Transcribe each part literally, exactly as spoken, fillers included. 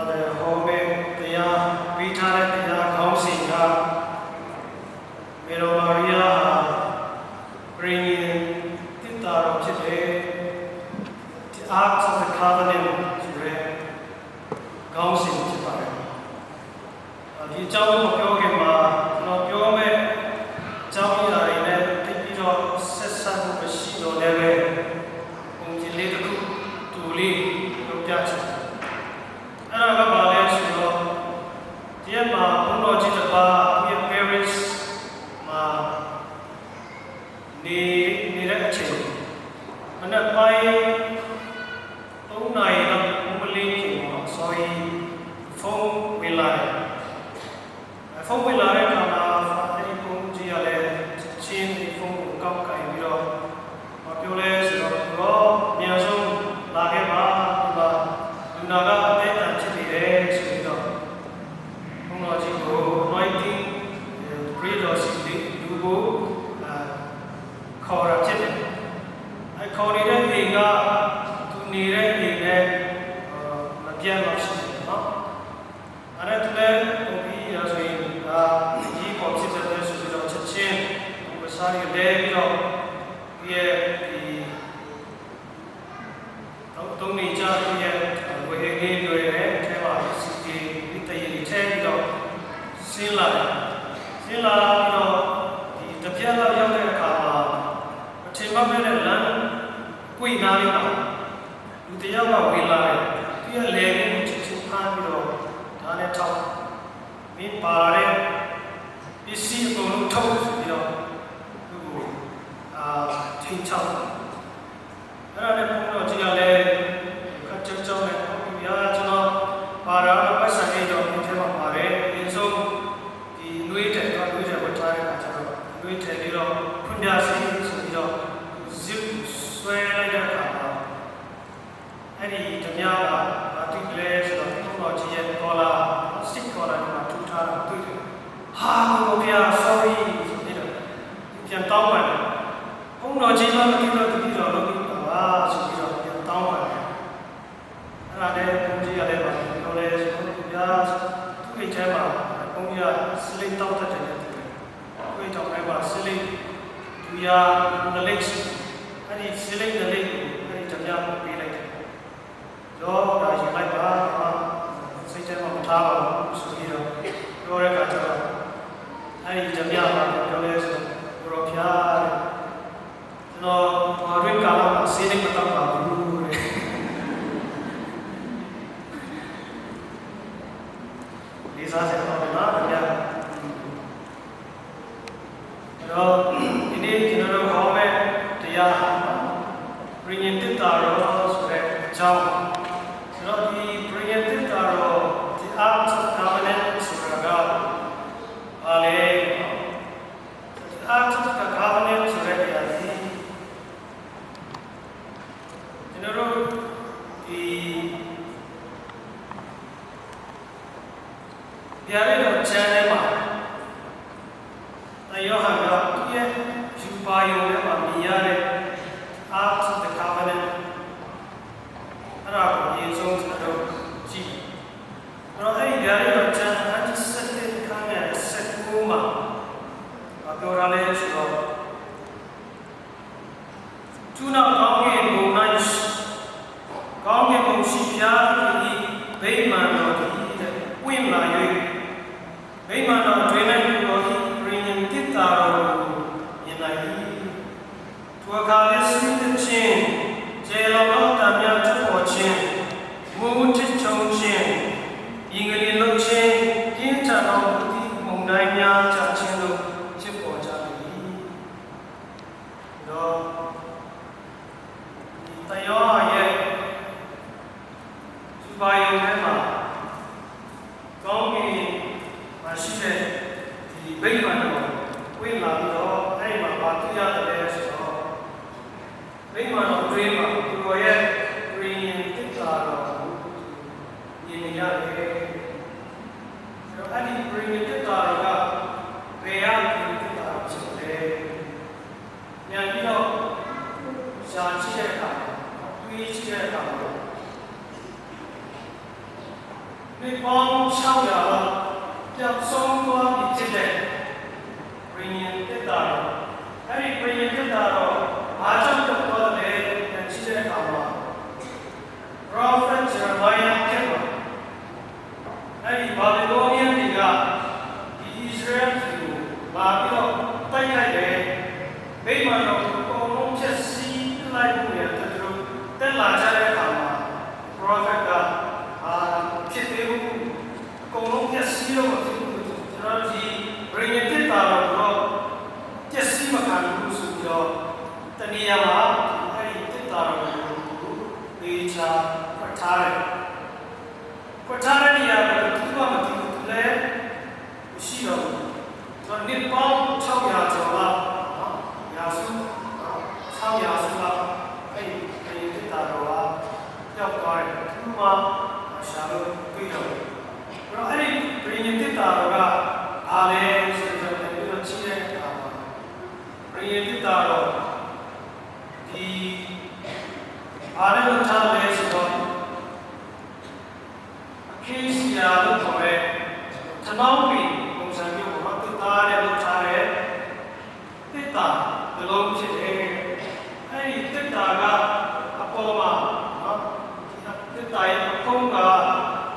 ဟောမယ့်တရား၊ ပေးထားတဲ့တရားခေါင်းစဉ်က မေတော်မာရိယာဟာ ပရိညင်သေတ္တာတော်ဖြစ်တယ်။ The Ark of the Covenant ဆိုတဲ့ခေါင်းစဉ်ဖြစ်ပါတယ်။ ဒီအကြောင်းကိုမပြောခင်မှာ ကျွန်တော်ပြောမယ့်အကြောင်းအရာတွေနဲ့ သိပ်ပြီးတော့ဆက်စပ်မှုမရှိသော်လည်းပဲ ပုံပြင်လေးတစ်ခု တူလေးပြောပြချင်တယ်။ အဲ့ဒါကဘာလဲဆိုတော့ တရက်မှာ ဘုန်းတော်ကြီးတစ်ပါး သူ့ရဲ့ parish မှာ နေနေတဲ့အချိန် မနက်ပိုင်း သုံးနာရီလောက် မိုးမလင်းခင်ပေါ့နော်၊ အစောကြီး ဖုန်းဝင်လာတယ်။ အဲဖုန်းဝင်လာတဲ့အခါမှာ အဲဒီဘုန်းကြီးကလည်း ချက်ချင်း ဒီဖုန်းကို ကောက်ကိုင်ပြီးတော့ ဘာပြောလဲဆိုတော့ "ကိုယ်တော် အမြန်ဆုံးလာခဲ့ပါ။ ဒီမှာလူနာက အသက်အန္တရာယ်ဖြစ်နေတယ်" ဆိုပြီးတော့ ဘုန်းတော်ကြီးကို anointing အဲ spray တော်ဆီလူဖို့ အဲ ခေါ်တာဖြစ်တယ်။ အဲခေါ်နေတဲ့အိမ်က သူနေတဲ့အိမ်နဲ့ အဲမပြတ်လောက်ရှိတယ်နော်။ အဲဒါသူလည်း ပုံပြီးရဆိုရင် ဒါအရေးပေါ်ဖြစ်တတ်တယ်ဆိုပြီးတော့ ချက်ချင်း ကိုယ်ကစားတွေလဲပြီးတော့ သူ့ရဲ့ဒီ သုံးသုံးနေကြသူ့ရဲ့ ဝေဟင်လေးလွယ်တယ်။ အဲထဲမှာ စီတီ ဒီတရင်ထည့်ပြီးတော့ ဆင်းလာတယ်။ ဆင်းလာပြီးတော့ ဒီတပြက်လောက်ရောက်တဲ့အခါမှာ မထင်မှတ်ပဲနဲ့ လမ်းကွေ့နားလေးမှာ လူတစ်ယောက်ကဝင်လာတယ်။ သူ့ရဲ့လည်ပင်းကို ချက်ချင်းဖမ်းပြီးတော့ ဓားနဲ့ထောက်၊ မင်းပါလာတဲ့ပစ္စည်းအကုန်လုံးထုတ်ဆိုပြီးတော့ သူ့ကို အာ ထိန်းချောက်တယ်။ အဲ့ဒါနဲ့ ဘုန်းတော်ကြီးကလည်း ခပ်ကြောက်ကြောက်နဲ့ "ဟုတ်ပြီဗျာ၊ ကျွန်တော်ပါတာတော့ ပိုက်ဆံလေးတော့ ဒီထဲမှာပါတယ်။ အရင်ဆုံး ဒီအနွေးထည်၊ ဒီအနွေးထည်ဝတ်ထားတဲ့အခါကျတော့ အနွေးထည်လေးတော့ ဖွင့်ပြစေ" ဆိုပြီးတော့ zip ဆွဲလိုက်တဲ့အခါမှာ အဲ့ဒီဓမြက ဘာတွေ့လဲဆိုတော့ ဘုန်းတော်ကြီးရဲ့ collar၊ စစ် collar တွေမှာ ထိုးထားတာတွေ့တယ်။ "ဟာ၊ ကိုယ်တော်ဘုရား၊ sorry" ဆိုပြီးတော့ သူပြန်တောင်းပန်တယ်။ "ဘုန်းတော်ကြီးမှ မသိတော့ တပည့်တော်လုပ်မိတာပါ" ဆိုပြီးတော့ ပြန်တောင်းပန်တယ်။ အဲ့ဒါနဲ့ ဘုန်းကြီးကလည်း ဘာပြောလဲဆိုတော့ "ဘုရား၊ သူ့အိမ်ထဲမှာ ဘုန်းကြီးက စလင်းတောင်းတတ်တယ်နဲ့တူတယ်။ သူ့အိမ်ထောင်ထဲမှာ စလင်း ဒူရာ နှစ်လိပ်ရှိတယ်။ အဲ့ဒီစလင်းနှစ်လိပ်ကို အဲ့ဒီဓမြကို ပေးလိုက်တယ်။ ရောဂါယူလိုက်ပါ၊ စိတ်ထဲမှာ မထားပါဘူး" ဆိုပြီးတော့ ပြောတဲ့အခါကျတော့ အဲ့ဒီဓမြက ဘာပြောလဲဆိုတော့ "ကိုယ်တော်ဘုရားတဲ့၊ ကျွန်တော် နွားတွင်းကာလမှာ စလင်းမတောင်းပါဘူးတဲ့" လေးစားစရာကောင်းတယ်နော် ဓမြ။ အဲ့တော့ ဒီနေ့ကျွန်တော်တို့ဟောမယ့်တရားဟာ ပရိညင်သေတ္တာတော်ဆိုတဲ့အကြောင်း။ ဆိုတော့ ဒီပရိညင်သေတ္တာတော် The Ark of Covenant ဆိုတာက ဘာလဲ။ The Ark of the Covenant ဆိုတဲ့အရာဒီ ကျွန်တော်တို့ ဒီဗျာဒိတ်တော်ကျမ်းထဲမှာ သခင်ယောဟန်က သူ့ရဲ့ရူပါရုံထဲမှာ မြင်ရတဲ့ Ark of the Covenant အဲ့ဒါကို အရင်ဆုံး ကျွန်တော်တို့ ကြည့်မယ်။ အဲ့တော့ အဲ့ဒီဗျာဒိတ်တော်ကျမ်း အဆယ့်တစ် အခန်းငယ် ဆယ့်ကိုးမှာ ဘာပြောထားလဲဆိုတော့ ထို့နောက် ကောင်းကင်ဘုံ၌ ကောင်းကင်ဘုံရှိ ဘုရားသခင်၏ ဗိမာန်တော်သည် ပွင့်လာ၍ ဗိမာန်တော်အတွင်း၌ ကိုယ်တော်၏ ပရိညင်သေတ္တာတော်ကို မြင်လိုက်၏။ ထိုအခါ လျှပ်စစ်သီချင်း၊ ကျယ်လောင်သောအသံများ ထွက်ပေါ်ခြင်း၊ မိုဃ်းထစ်ချုန်းခြင်း၊ ရေငလျင်လှုပ်ခြင်း၊ ပြင်းထန်သော မိုးသီးမုန်တိုင်းများ ကျခြင်းတို့ ဖြစ်ပေါ်ကြလေ၏။ ဒီတော့ ဒီသခင်ယောဟန်ရဲ့ ရူပါရုံထဲမှာ ကောင်းကင်မှာရှိတဲ့ ဒီဗိမာန်တော် ပွင့်လာပြီးတော့ အဲ့ဒီမှာ ဘာတွေ့ရတယ်လဲဆိုတော့ ဗိမာန်တော်အတွင်းမှာ ကိုယ်တော်ရဲ့ ပရိညင်သေတ္တာတော်ကို မြင်နေရတယ်။ အဲ့တော့ အဲ့ဒီပရိညင်သေတ္တာတော်က ဘယ်က ပရိညင်သေတ္တာတော်ဖြစ်လဲ။ ပြန်ပြီးတော့ ရှာကြည့်တဲ့အခါမှာ၊ တွေးကြည့်တဲ့အခါမှာ မ နှစ်ပေါင်းခြောက်ရာလောက် ပျောက်ဆုံးသွားပြီဖြစ်တဲ့ ပရိညင်သေတ္တာတော်၊ အဲဒီပရိညင်သေတ္တာတော် ဘာကြောင့်ပျောက်သွားသလဲလို့ ပြန်ကြည့်တဲ့အခါမှာ Prophet Jeremiah ခေတ်မှာ အဲဒီ Babylonian တွေက ဒီ Israel ပြည်ကို လာပြီးတော့ တိုက်ခိုက်တယ်။ ဗိမာန်တော်ကို အကုန်လုံး ဖျက်ဆီးပစ်လိုက်ဖို့ ရန်သူတို့ တက်လာကြတဲ့အခါမှာ Prophet က ဘာဖြစ်သေးဘူး၊ အကုန်လုံး ဖျက်ဆီးလို့ မဖြစ်ဘူး၊ ကျွန်တော်တို့ ဒီ ပရိညင်သေတ္တာတော်ကိုတော့ ပျက်စီးမခံဘူးဆိုပြီးတော့ တနေရာမှာ အဲဒီသေတ္တာတော်ကို သေချာ ဖွက်ထားတယ်။ ဖွက်ထားတဲ့နေရာကို ဘယ်သူမှ မသိဘူး။ သူလည်း မရှိတော့ဘူး။ ဆိုတော့ နှစ်ပေါင်းခြောက်ရာကျော်လောက်နော်၊ ရာစုနော်၊ ခြောက်ရာစုလောက် အဲဒီ ပရိညင်သေတ္တာတော်က ပျောက်သွားတယ်။ ဘယ်သူမှ ရှာလို့ မတွေ့တော့ဘူး။ ဆိုတော့ အဲဒီ ပရိညင်သေတ္တာတော်က ဘာလဲဆိုတော့ ပြန်ပြီးတော့ ကြည့်တဲ့အခါမှာ ပရိညင်သေတ္တာတော် ဒီ ဘာနဲ့ လုပ်ထားလဲဆိုတော့ Acacia လို့ခေါ်တဲ့ ထနောင်းပင်ပုံစံမျိုးပေါ့နော်၊ သစ်သားနဲ့ လုပ်ထားတဲ့ သေတ္တာတစ်လုံးဖြစ်တယ်။ အဲဒီသေတ္တာက အပေါ်မှာနော်၊ သေတ္တာရဲ့အဖုံးကနော်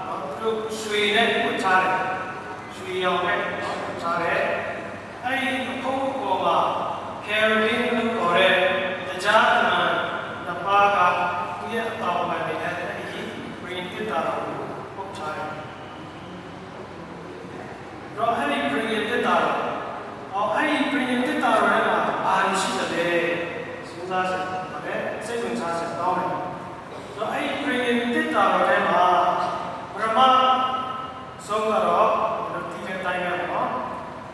၊ သူတို့ ရွှေနဲ့ ဝတ်ထားတယ်။ ရွှေရောင်နဲ့ ဝတ်ထားတယ်။ အဲဒီအဖုံးအပေါ်မှာ Cherubim လို့ခေါ်တဲ့ သကြားသရံနှစ်ပါးက သူ့ရဲ့အတောင်ပံတွေနဲ့ အဲဒီ ပရိညင်သေတ္တာတော်ကို အုပ်ထားတယ်။ ဒီတော့ အဲဒီ ပရိညင်သေတ္တာတော်၊ အော်၊ အဲဒီ ပရိညင်သေတ္တာတော်ထဲမှာ ဘာတွေရှိသလဲ စဉ်းစားစရာ၊ စိတ်ဝင်စားစရာ ကောင်းတယ်။ ဒီတော့ အဲဒီ ပရိညင်သေတ္တာတော်ထဲမှာ ပထမဆုံးကတော့ ကျွန်တော် သိတဲ့အတိုင်းပဲပေါ့နော်၊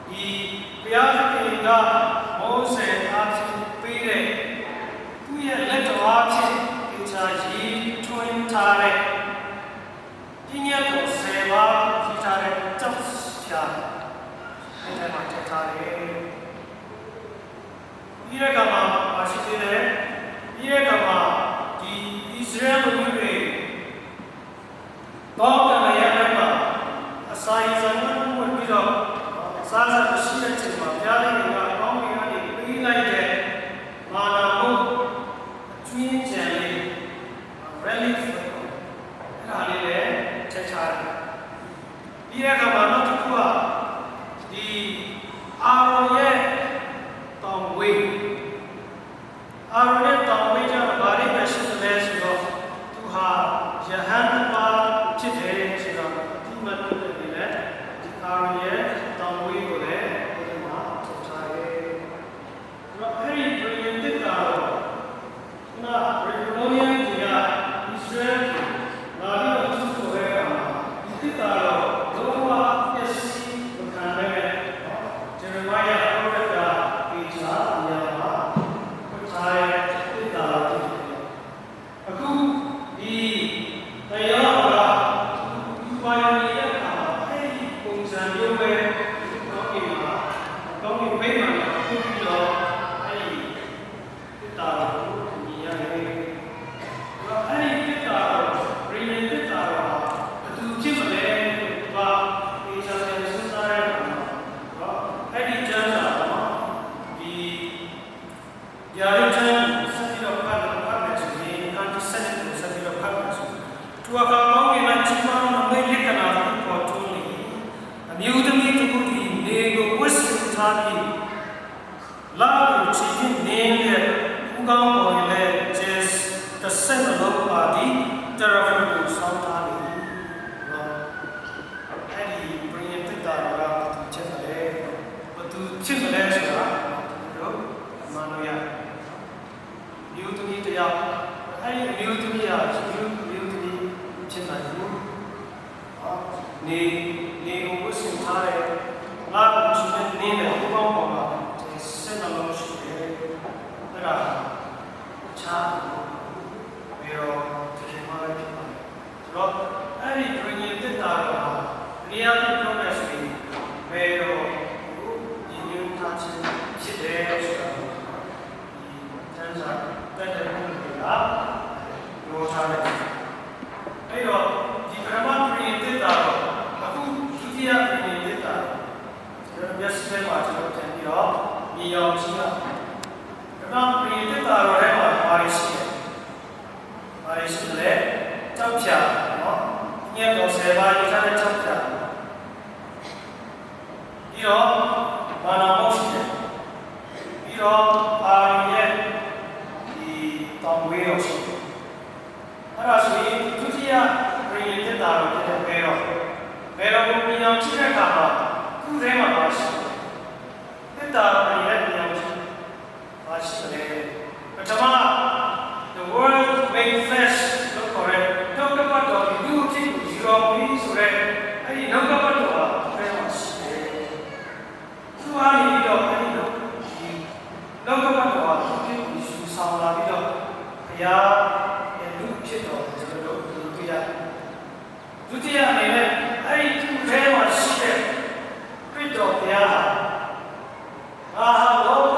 ဒီ ဘုရားသခင်က မောရှေအားဖြင့် ပေးတဲ့ သူ့ရဲ့လက်တော်အားဖြင့် သေချာရေးထွန်းထားတဲ့ ပညတ်တော်ဆယ်ပါး ရေးထားတဲ့ ကျောက်ဆရာ အဲ့ထဲမှာ ထည့်ထားတယ်။ ပြီးတဲ့အခါမှာ ဘာရှိသေးလဲ။ ပြီးတဲ့အခါမှာ ဒီ အစ္စရေးလူမျိုးတွေ တောကန္နားရပ်ထဲမှာ အစာရေစာငတ်မွတ်ပြီးတော့ စားစရာမရှိတဲ့အချိန်မှာ ဘုရားသခင်က ကောင်းကင်ကနေ ပေးလိုက်တဲ့ မန္နာကို အကြွင်းအကျန်လေး relic လို့ခေါ်တယ်။ အဲ့ဒါလေးလည်း ထည့်ထားတယ်။ ပြီးတဲ့အခါမှာ နောက်တစ်ခုက ဒီ အာရုန်ရဲ့ တောင်ဝေး၊ အာရုန်ရဲ့ တောင်ဝေးကျတော့ ဘာအဓိပ္ပာယ်ရှိသလဲဆိုတော့ သူဟာ ရဟန်းတစ်ပါးဖြစ်တယ်ဆိုတာ အသိအမှတ်ပြုတဲ့အနေနဲ့ ဒီ အာရုန်ရဲ့ တောင်ဝေးကိုလည်း ဒီမှာ ထုတ်ထားတယ်။ ဆိုတော့ အဲ့ဒီ ပရိညင်သေတ္တာတော် ခုန Babylonian တွေက အစ္စရေးကို လာပြီးတော့ ကျူးကျော်တဲ့အခါမှာ ဒီသေတ္တာတော် လုံးဝ ပျက်စီးမခံဘဲနဲ့ Jeremiah prophet က သေချာ နေရာမှာ ဖွင့်ထားတဲ့ သေတ္တာတော် ဖြစ်တယ်။ အခု ဒီ သရောက သူပါရမီတဲ့အခါမှာ အဲ့ဒီပုံစံမျိုးပဲ ကောင်းကင်မှာ ကောင်းကင်ဗိမာန်မှာ ပြုပြီးတော့ အဲ့ဒီ သေတ္တာတော်ကို မြင်ရတယ်။ အဲ့ဒီသေတ္တာတော်၊ ပရိညင်သေတ္တာတော်ဟာ ဘယ်သူဖြစ်မလဲလို့ သူက သေချာပြန်စဉ်းစားတဲ့အခါမှာ အဲ့ဒီကျမ်းစာပေါ့နော်၊ ဒီ ဗျာဒိတ်ကျမ်းကို ဆက်ပြီးတော့ ဖတ်မယ်၊ ဖတ်မယ်ဆိုရင်၊ ခန်းကြီးဆယ့်နှစ်ကို ဆက်ပြီးတော့ ဖတ်မယ်ဆိုရင်၊ ထိုအခါ ကောင်းကင်၌ ကြီးမားသော နမိတ်လက္ခဏာတစ်ခု ပေါ်ထွန်းလေ၏။ အမျိုးသမီးတစ်ဦးသည် နေကို ဝတ်ဆင်ထားပြီး၊ လကို ခြေဖြင့်နင်းလျက်၊ ဦးခေါင်းပေါ်တွင်လည်း ကြယ်တစ်စင်းနှလုံးပါသည့် တရဖူကို ဆောင်းထားလေ၏။ အဲ့ဒီ ပရိညင်သေတ္တာတော်က ဘယ်သူဖြစ်မလဲ။ ဘယ်သူဖြစ်မလဲဆိုတာ ကျွန်တော်တို့ မှန်းလို့ရတယ်။ မျိုးသမီးတစ်ယောက်၊ အဲ့ဒီအမျိုးသမီးဟာ ယမုၢ်အမျိုးသမီး ဖြစ်နိုင်ဘူး။ နေ၊ နေကို ဝတ်ဆင်ထားတယ်။ လကို ခြေနဲ့နင်းတယ်။ ဦးခေါင်းပေါ်မှာ ဆယ့်နှစ်လုံးရှိတယ်။ အဲ့ဒါ တခြားသူမဟုတ်ဘူး။ မင်းတော် သခင်မပဲ ဖြစ်ပါတယ်။ ဆိုတော့ အဲ့ဒီ ပရိညင်သေတ္တာတော်ဟာ တနည်းအားဖြင့် ပြောမယ်ဆိုရင် မင်းတော်ကို ရည်ညွှန်းထားခြင်း ဖြစ်တယ်ဆိုတာကို ဒီကျမ်းစာ သက်သေတွေက ပြောထားတယ်။ အဲ့တော့ ဒီပထမ ပရိညင်သေတ္တာတော် ဆယ်ပါးယူထားတဲ့ ကျောက်ပြာ၊ ပြီးတော့ မဏ္ဍာမုန့်ရှိတယ်။ ပြီးတော့ အာရုန်ရဲ့ ဒီတောင်ဝေးတော်ရှိတယ်။ အဲ့ဒါဆိုရင် ဒုတိယ ပရိညာယ်သေတ္တာတော်ဖြစ်တဲ့ ဘယ်တော်၊ ဘယ်တော်ကို မြင်အောင်ကြည့်တဲ့အခါမှာ သူ့ထဲမှာ ဘာရှိလဲ။ သေတ္တာတော် ပရိညာယ် မြင်အောင်ကြည့်၊ ဘာရှိလဲ။ ပထမ the word made flesh လို့ခေါ်တဲ့ နှုတ်ကပတ်တော်သည် လူအဖြစ်ကို ယူတော်မူ၏ဆိုတဲ့ အဲ့ဒီနှုတ်ကပတ်တော်ဟာ သူ့ထဲမှာရှိတယ်။ သူ့ကနေပြီးတော့ အဲ့ဒီနှုတ်ကပတ်တော်ဟာ သူ့အဖြစ်ကို ယူဆောင်လာပြီးတော့ ဘုရားရဲ့ လူဖြစ်တော်ကို ကျွန်တော်တို့ တွေ့ရတယ်။ ဒုတိယအနေနဲ့ အဲ့ဒီသူ့ထဲမှာရှိတဲ့ ခရစ်တော်ဘုရားဟာ ငါဟာ လောက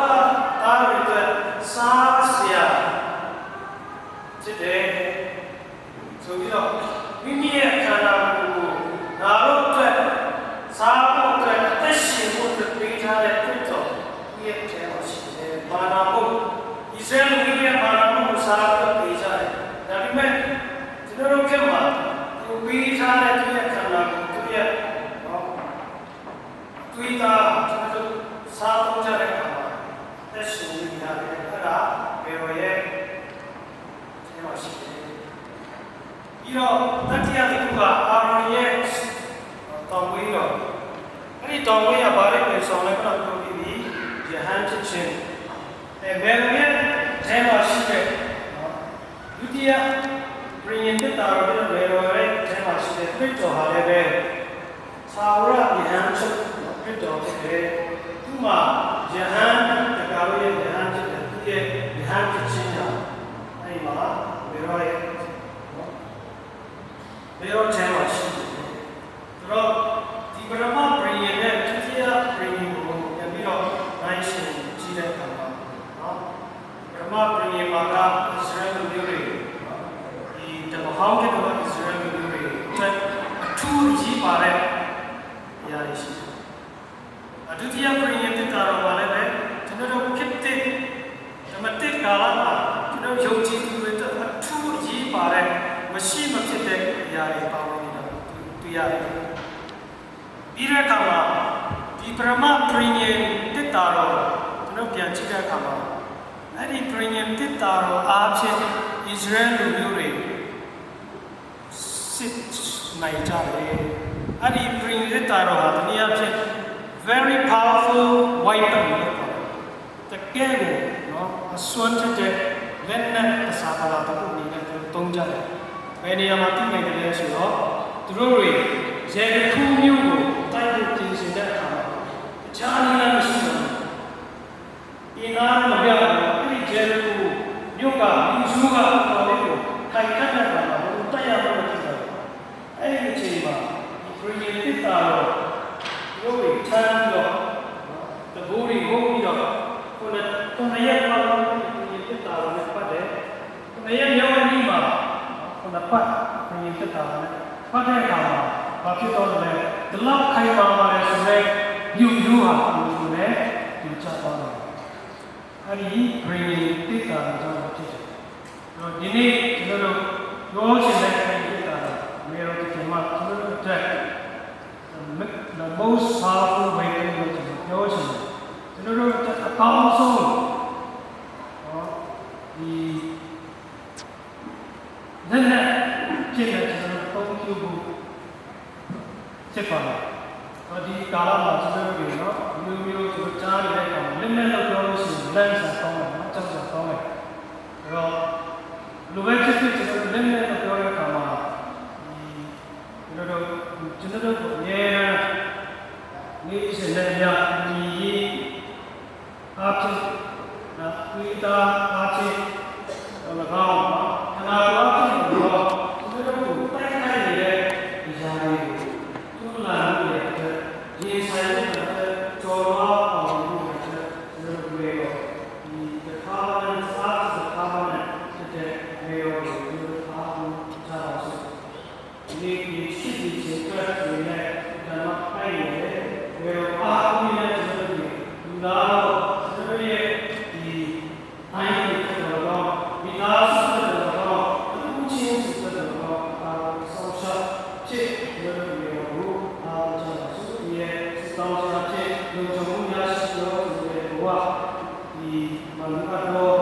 သားတွေအတွက် စားစရာဖြစ်တယ်ဆိုပြီးတော့ မိမိရဲ့ ခန္ဓာကိုယ်ကို ငါတို့အတွက် စားဖို့အတွက် အသက်ရှင်ဖို့အတွက် ပေးထားတဲ့ ခရစ်တော် သူ့ရဲ့ထဲမှာရှိတယ်။ မဏ္ဍာမုန့်၊ အစ္စရေးလူမျိုးရဲ့ မဏ္ဍာမုန့်ကို စားပြီးတော့ သေကြတယ်။ ဒါပေမဲ့ ကျွန်တော်တို့ခေတ်မှာ သူပေးထားတဲ့ သူ့ရဲ့ ခန္ဓာကိုယ်၊ သူ့ရဲ့ နော် သွေးသားကို ကျွန်တော်တို့ စားသုံးကြတဲ့အခါမှာ အသက်ရှင်နေရတယ်။ အဲ့ဒါ ဘယ်တော်ရဲ့ ထဲမှာရှိတယ်။ ပြီးတော့ တတိယတစ်ခုက အာရုန်ရဲ့ တောင်ဝေးတော်၊ အဲ့ဒီတောင်ဝေးက ဘာအဓိပ္ပာယ်ဆောင်လဲ ခုနပြောပြီးပြီ။ ရဟန်းဖြစ်ခြင်း။ အဲ၊ ဘယ်တော်ရဲ့ထဲမှာရှိတဲ့ ဒုတိယ ပရိညာယ်သေတ္တာတော်ဖြစ်တဲ့ ဘယ်တော်ရဲ့ထဲမှာရှိတဲ့ ခရစ်တော်ဟာလည်းပဲ ထာဝရ ရဟန်းချုပ် ခရစ်တော်ဖြစ်တယ်။ သူ့မှာ ရဟန်းတကားရဲ့ ရဟန်းဖြစ်တယ်။ သူ့ရဲ့ ရဟန်းဖြစ်ခြင်းဟာ အဲ့ဒီမှာ ဘယ်တော့ရဲ့ ဘယ်တော့ထဲမှာရှိတယ်။ ဆိုတော့ ဒီပထမ ပရိညာယ်နဲ့ ဒုတိယ ပရိညာယ်ကို ပြန်ပြီးတော့ နှိုင်းယှဉ်ကြည့်တဲ့အခါမှာ နော်၊ ပထမ ပရိညာယ်မှာက အစ္စရေးလူမျိုးတွေ၊ ဒီဓမ္မဟောင်းခေတ်က အစ္စရေးလူမျိုးတွေအတွက် အထူးအရေးပါတဲ့ အရာတွေရှိတယ်။ ဒုတိယ ပရိညာယ်သေတ္တာတော်မှာလည်းပဲ ကျွန်တော်တို့ ခေတ်သစ် ဓမ္မသစ်ကာလမှာ ကျွန်တော်တို့ ယုံကြည်သူတွေအတွက် အထူးအရေးပါတဲ့ မရှိမဖြစ်တဲ့ အရာတွေ ပါဝင်နေတာကို တွေ့ရတယ်။ ပြီးတဲ့အခါမှာ ဒီပထမ ပရိညာယ်သေတ္တာတော် ကျွန်တော် ပြန်ကြည့်တဲ့အခါမှာ အဲ့ဒီ ပရိညာယ်သေတ္တာတော်အားဖြင့် အစ္စရေးလူမျိုးတွေ စစ်နိုင်ကြတယ်။ အဲ့ဒီ ပရိညာယ်သေတ္တာတော်ဟာ တနည်းအားဖြင့် very powerful weapon လို့ခေါ်တယ်။ တကယ့်ကို နော်၊ အစွမ်းထက်တဲ့ လက်နက် အစာပလာတစ်ခုအနေနဲ့ သူတို့ သုံးကြတယ်။ ဘယ်နေရာမှာ သိနိုင်တယ်လဲဆိုတော့ သူတို့တွေ ယေရူခူမြို့ကို တိုက်ဖို့ ပြင်ဆင်တဲ့အခါမှာ တခြားနည်းလမ်း မရှိတော့ဘူး။ အင်အားမမျှတော့ အဲ့ဒီ ယေရူခူမြို့က လူစုက တော်လေးကို ခိုင်ခံ့တဲ့အခါမှာ ဘယ်လို တိုက်ရမှန်း မသိတော့ဘူး။ အဲ့ဒီအချိန်မှာ ဒီ ပရိညာယ်သေတ္တာတော် သူတို့တွေ ထမ်းပြီးတော့ တံပိုးတွေ မုတ်ပြီးတော့ ခုနစ်၊ ခုနစ်ရက်ပတ်လုံး ပရိညာယ်သေတ္တာတော်နဲ့ ပတ်တယ်။ ခုနစ်ရက်မြောက်နေ့မှာ ခုနစ်ပတ် ပရိညာယ်သေတ္တာတော်နဲ့ ပတ်တဲ့အခါမှာ ဘာဖြစ်သွားသလဲ။ ဒီလောက် ခိုင်မာပါတယ်ဆိုတဲ့ မြို့ရိုးဟာ သူတို့နဲ့ ပြိုကျသွားတယ်။ အဲ့ဒီ ပရိညာယ်သေတ္တာတော်ကြောင့် ဖြစ်တယ်။ အဲ့တော့ ဒီနေ့ ကျွန်တော်တို့ ပြောချင်တဲ့ ပရိညာယ်သေတ္တာတော် မင်းတို့ ဒီမှာ ကျွန်တော်တို့အတွက် the most powerful weapon လို့ ကျွန်တော် ပြောချင်တယ်။ ကျွန်တော်တို့အတွက် အကောင်းဆုံး နော်၊ ဒီ လက်နက်အဖြစ်နဲ့ ကျွန်တော်တို့ အသုံးပြုဖို့ ဖြစ်ပါတယ်။ ဒီကာလမှာ ကျွန်တော်တို့တွေ နော်၊ မျိုးမျိုး ကျွန်တော် ကြားနေတဲ့အခါမှာ လက်နက်လို့ ပြောလို့ရှိရင် လန့်စရာ ကောင်းတယ်နော်၊ ကြောက်စရာ ကောင်းတယ်။ အဲ့တော့ ဘယ်လိုပဲဖြစ်ဖြစ် ကျွန်တော်တို့ လက်နက်လို့ ပြောတဲ့အခါမှာ ဒီ ကျွန်တော်တို့၊ ကျွန်တော်တို့ကို အမြဲတမ်း နေ့စဉ်နဲ့အမျှ ညီညီ အားဖြင့်၊ သွေးသားအားဖြင့်သော်လည်းကောင်း၊ ခန္ဓာကိုယ်အားဖြင့်သော်လည်းကောင်း၊ ကျွန်တော်တို့ကို တိုက်ခိုက်နေတဲ့ အရာတွေကို တွန်းလှန်ဖို့ရန်အတွက်၊ ရင်ဆိုင်ဖို့ရန်အတွက်၊ ကျော်လွှားအောင်မြင်ဖို့ရန်အတွက် ကျွန်တော်တို့ကို ဒီ the covenant after the covenant ဖြစ်တဲ့ မင်းတို့ကို ကျွန်တော်တို့ အားကိုးကြပါစို့။ ဒီနေ့ ဒီချစ်သူချစ်အတွက်ဆိုရင်လည်း အတန်မှ ကိုက်ညီတယ်။ ဝယ်တော်အားကိုးရင်းနဲ့ ကျွန်တော်တို့တွေ လူသားတော့ ကျွန်တော်တို့ရဲ့ ဒီတိုင်းပြည်အတွက်သော်လည်းကောင်း၊ မိသားစုအတွက် Tua cih lungdam uh hi a, si lo tu ve ko a, i man a daw